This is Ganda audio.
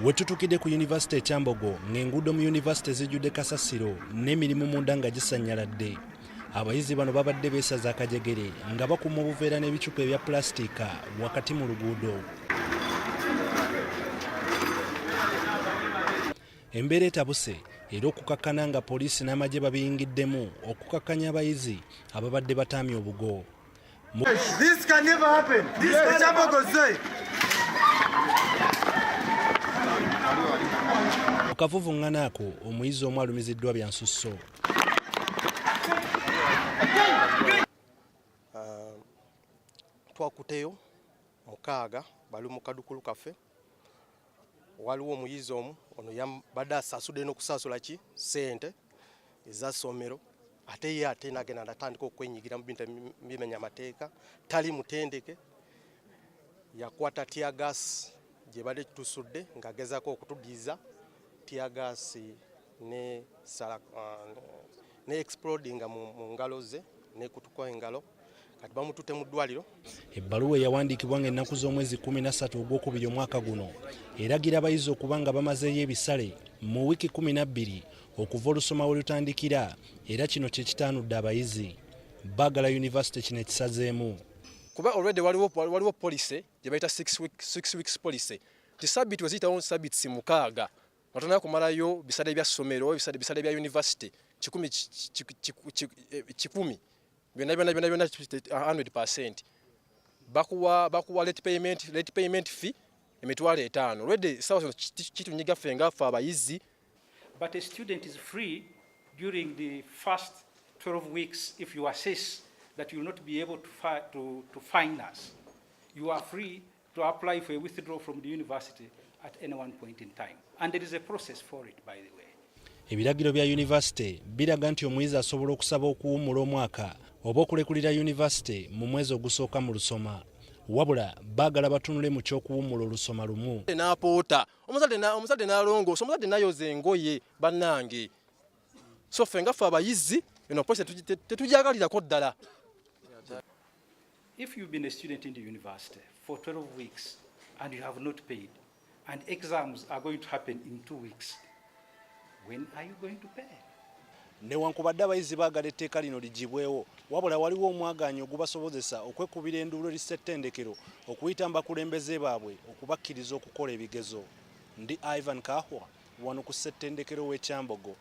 Wetutukidde ku yunivasite e Kyambogo ng'enguudo mu yunivasite zijjudde kasasiro n'emirimu munda nga gisannyaladde. Abayizi bano babadde beesaza akajegere nga bakuma obuveera n'ebicupa ebya pulasitiika wakati mu luguudo. Embeera etabuse era okukakkana nga poliisi n'amagye babiyingiddemu okukakkanya abayizi ababadde bataamye obugo. This can never happen. This can Mu kavuvung'ano ako omuyizi omu alumiziddwa bya nsusso. Twakuteyo mukaaga bali mu kadukulu kaffe. Waliwo omuyizi omu ono yabadde asasudde n'okusasula ki ssente eza ssomero, ate ye ate nagenda natandika okwenyigira mu bintu bimenya amateeka. Tali mutendeke, yakwata tear gas gye badde tusudde ng'agezaako okutudiza tear gas ne sala, ne explodinga mu ngalo ze nekutuka engalo, kati bamutute mu ddwaliro. Ebbaluwa eyawandiikibwa ng'ennaku z'omwezi 13 ogwokubiri omwaka guno eragira abayizi okuba nga bamazeeyo ebisale mu wiiki 12 okuva olusoma we lutandikira, era kino kye kitaanudde abayizi. Baagala yunivasite kino ekisazeemu. Kuba already waliwo policy gye bayita 6 weeks policy, nti sabiti we ziyitawo sabiti 6 nga tonaba kumalayo bisale bya ssomero, bisale bya university kikumi byonna byonna byonna byonna 100%, bakuwa late payment fee 500,000. Already sawa zino kitunyiga ffe nga ffe abayizi. But a student is free during the first 12 weeks. If you assess that you will not be able to finance, you are free to apply for a withdrawal from the university at any one point in time. And there is a process for it, by the way. Ebiragiro bya yunivasite biraga nti omuyizi asobola okusaba okuwummula omwaka oba okulekulira yunivasite mu mwezi ogusooka mu lusoma. Wabula baagala batunule mu ky'okuwummula olusoma lumu. N'apoota omuzadde n'alongoosa, omuzadde n'ayoza engoye bannange. So ffe nga ffe abayizi eno policy tetujagalirako ddala. If you've been a student in the university for 12 weeks and you have not paid, and exams are going to happen in 2 weeks, when are you going to pay? Newankubadde abayizi baagala etteeka lino ligibwewo, wabula waliwo omwagaanya ogubasobozesa okwekubira enduulu eri ssettendekero okuyita mu bakulembeze baabwe okubakkiriza okukola ebigezo. Ndi Ivan Kahwa wano ku ssettendekero w'e Kyambogo.